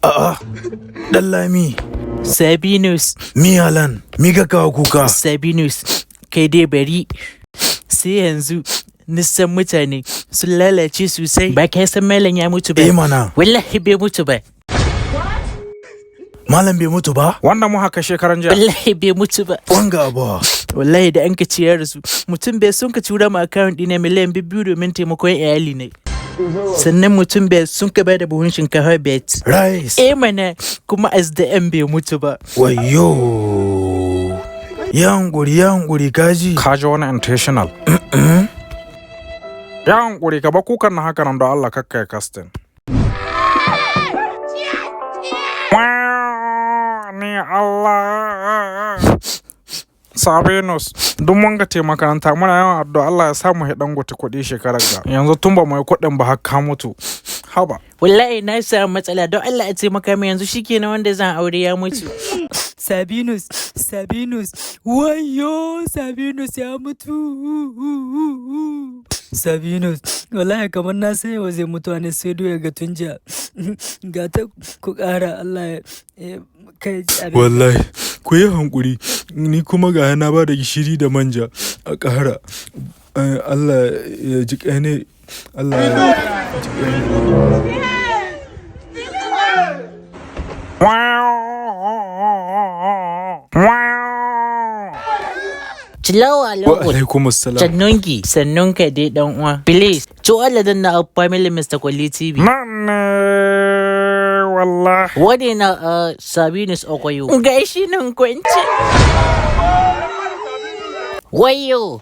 A'a, Ɗanlami. Sabinus. Mi halan, mi ka kawo kuka? Sabinus, kai dai bari. Sai yanzu nisan mutane sun lalace sosai. Ba ka san malam ya mutu ba? Eh mana. Wallahi bai mutu ba. Malam bai mutu ba? Wanda mu haka shekaran jiya. Wallahi bai mutu ba. Wanga abu. Wallahi da an ka ciyar da su, mutum bai sun ka tura ma account ɗina miliyan 2 domin taimakon iyali ne. Sannan mutum bai sun ka bada buhun shinkafa bet. Rice. Eh mana, kuma as the M bai mutu ba. Wayo. Ya hankuri, ya hankuri, kaji. Ka ji wani intentional. Ya hankuri, ka ba kukan na haka nan, don Allah kakka ya casting. Ni Allah. Sabinus, duk mun ga makaranta muna yawan addu'a Allah ya samu ya Dangote kuɗi shekarar ga. Yanzu tun ba mu yi kuɗin ba har ka mutu. Haba. Wallahi na samu matsala, don Allah a taimaka min, yanzu shikenan wanda zan aure ya mutu. Sabinus, Sabinus, wayo, Sabinus ya mutu. Sabinus, wallahi kamar na sai yau zai mutu ne sai doya ga tunja. Ga ta ku ƙara Allah ya kai abin. Wallahi, ku yi hankuri, ni kuma ga na ba da gishiri da manja a ƙara. Allah ya ji ƙane, Allah ya ji ƙane. Cilawa Wa alaikum. alaikum assalam. Sannunki, sannunka dai dan uwa. Please, to Allah dan na family Mr. Kwalli TV. Nan ne wallahi. Wani na Sabinus Okoyo. Ga shi nan kwance. Wayo.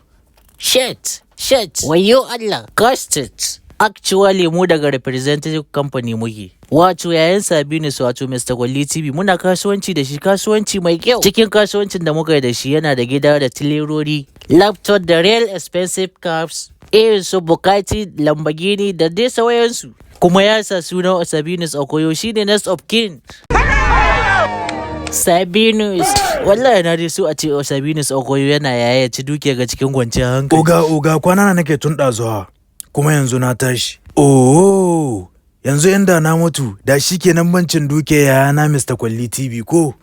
Shit. Shit. Wayo Allah. Custard. Actually mu daga representative company muke. Wato yayin Sabinus, wato Mr. Kwalli TV, muna kasuwanci da shi, kasuwanci mai kyau. Cikin kasuwancin da muka yi da shi yana da gida da tilerori, laptop da real expensive cars, irin su Bugatti, Lamborghini da dai sauransu. Kuma ya sa sunan Sabinus Okoyo shine next of kin. Sabinus, wallahi na dai so a ce Sabinus Okoyo yana yaya ya ci dukiya ga cikin kwanciyar hankali. Oga, oga, kwana na nake tun ɗazuwa, kuma yanzu na tashi. Oh, yanzu inda na mutu, da shi kenan bancin duke yayana Mr. Kwalli TV ko?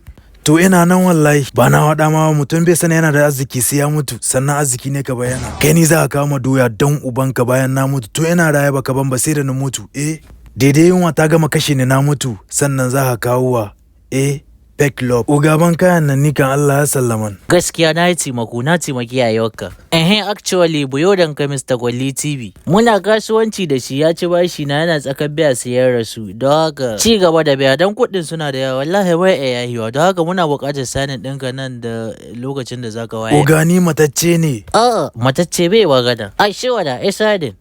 To ina nan wallahi, ba na waɗa ma mutum bai sani yana da arziki sai ya mutu, sannan arziki ne ka bayyana. Kai ni za ka kama doya don ubanka bayan na mutu, to ina raye baka ban ba sai da na mutu, eh? Daidai yunwa ta gama kashe ni na mutu, sannan za ka kawo wa, eh? Fake love. Oga, ban kayan nan, ni kan Allah ya sallaman. Gaskiya na yi taimako, na taimaki yayyarka. Ehe, actually buyodan ka Mr. Kwalli TV. Muna kasuwanci da shi, ya ci bashi na, yana tsakar biya sai ya rasu. Don haka ci gaba da biya don kuɗin suna da yawa, wallahi bai iya yahiwa. Don haka muna buƙatar sanin ɗinka nan da lokacin da zaka waye. Oga, ni matacce ne. A'a, matacce bai magana. Ai shi wada isadin.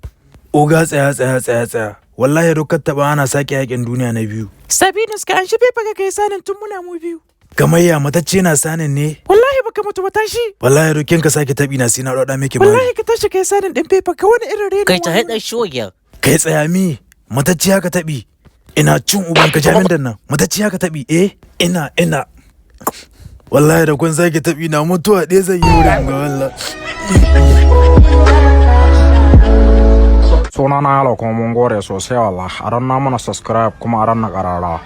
Oga, tsaya, tsaya, tsaya, tsaya. Wallahi duk taɓa ana sake yakin duniya na biyu. Sabinus, ka an shi bai ka kai sanin tun muna mu biyu. Kamar ya matacce na sanin ne? Wallahi baka mutu ba, tashi. Wallahi duk ka sake taɓi na sai na roɗa miki mari. Wallahi ka tashi kai sanin ɗin paper ka, wani irin reno. Kai ta haɗa shogiyar. Kai tsaya, mi matacce haka taɓi. Ina cin uban ka jami'in da nan. Matacce haka taɓi, eh? Ina ina. Wallahi da kun sake taɓi na mutuwa ɗaya zan yi wurin ga wallah. Suna na Yalo, kuma mun gore sosai wallahi. A ranna mana subscribe kuma a ranna ƙararrawa.